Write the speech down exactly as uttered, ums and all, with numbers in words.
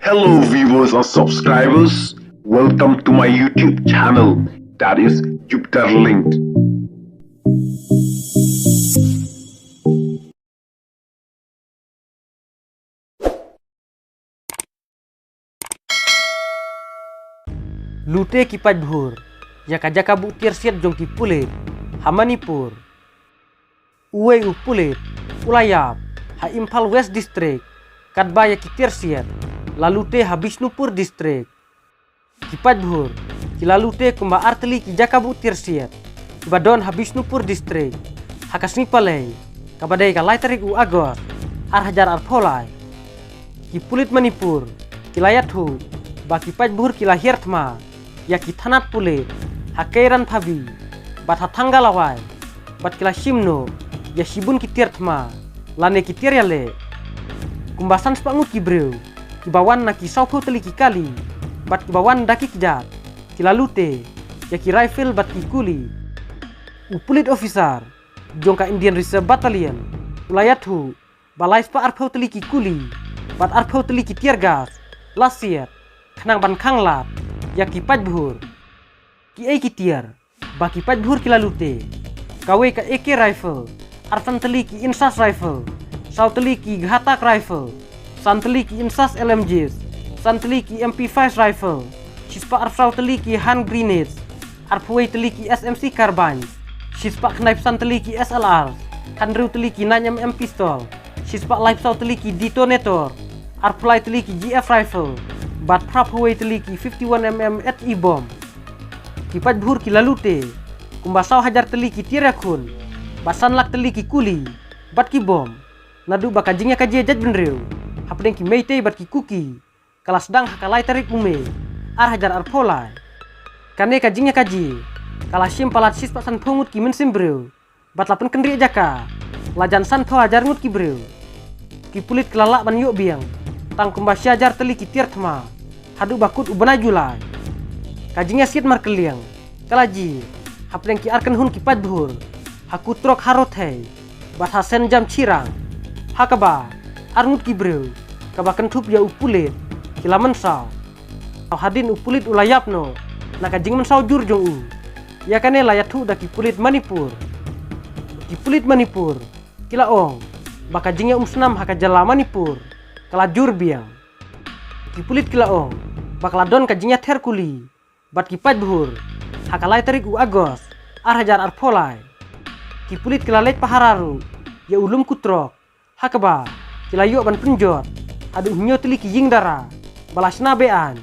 Hello viewers and subscribers, welcome to my YouTube channel, that is Jupiter Linked. Lute ki paidbhur ïa ka jaka buh tiar siat jong ki pulit ha Manipur. Uwei u pulit u la ïap ha Imphal West District katba ïa ki tiar siat la lute ha Bishnupur District. Ki paidbhur ki la lute kumba artylli ki jaka buh tiar siat kiba don ha Bishnupur District ha ka sngi Palei kaba dei ka lai tarik u August ar hajar arphew lai. Ki pulit Manipur ki la ïathuh ba ki paidbhur ki la hiar thma ïa ki thanat pulit ha Keiran Phabi bad ha Thangalawai bad ki la shim noh ïa shibun ki tiar thma lane ki tiar ïaleh. Kumba san spah ngut ki briew kiba wan na ki sawphew tylli ki kali bad kiba wan da ki kjat ki la lute ïa ki rifle bad ki kuli. U pulit officer jong ka Indian Reserve Battalion u la ïathuh ba lai spah arphew tylli ki kuli bad arphew tylli ki tiar gas la siat khnang ban khanglad ïa ki paidbhur. Kiei ki tiar ba ki paidbhur ki la lute? Kawei ka A K rifle, arphew tylli ki INSAS rifle, saw tylli ki Ghatak rifle, san tylli ki INSAS L M Gs, san tylli ki M P five rifle, shispah arphew tylli ki hand grenades, arphew tylli ki S M C carbines, shispah khyndai phew san tylli ki S L R, hynriew tylli ki nine M M pistol, shispah laiphew tylli ki detonator, arphew lai tylli ki G F rifle bad phraphew tylli ki fifty-one M M H E bomb. Ki paidbhur ki la lute kumba saw hajar tylli ki tiar ïakhun bad san lak tylli ki kuli bad ki bomb. Naduh ba ka jingïakajia jaitbynriew hapdeng ki Meitei bad ki Kuki ka la sdang ha ka lai tarik u Mei ar hajar arphew lai. Kane ka jingïakajia ka la shim palat shispah sanphew ngut ki mynsiem briew bad la pynkynriah jaka lajan sanphew hajar ngut ki briew. Ki pulit ki la lah ban ïoh biang tang kumba shi hajar tylli ki tiar thma haduh ba kut u bnai July. Ka jingïasiat markylliang ka la jia hapdeng ki ar kynhun ki paidbhur ha Kutrok Harothei bad ha Senjam Chirang, ha kaba ar ngut ki briew kaba kynthup ïa u pulit ki la mynsaw. Hadien u pulit u la ïap noh na ka jingmynsaw jur jong u. Ïa kane la ïathuh da ki pulit Manipur. Ki pulit Manipur ki la ong ba ka jingïaumsnam ha ka jylla Manipur ka la jur biang. Ki pulit ki la ong ba ka la don ka jingïather kuli bad ki paidbhur ha ka lai tarik u August ar hajar arphew lai. Ki pulit ki la leit pahara ruh ïa u lum Kutrok, ha kaba ki la ïoh ban pynjot haduh hynñiew tylli ki ïing dara ba la shna be-aiñ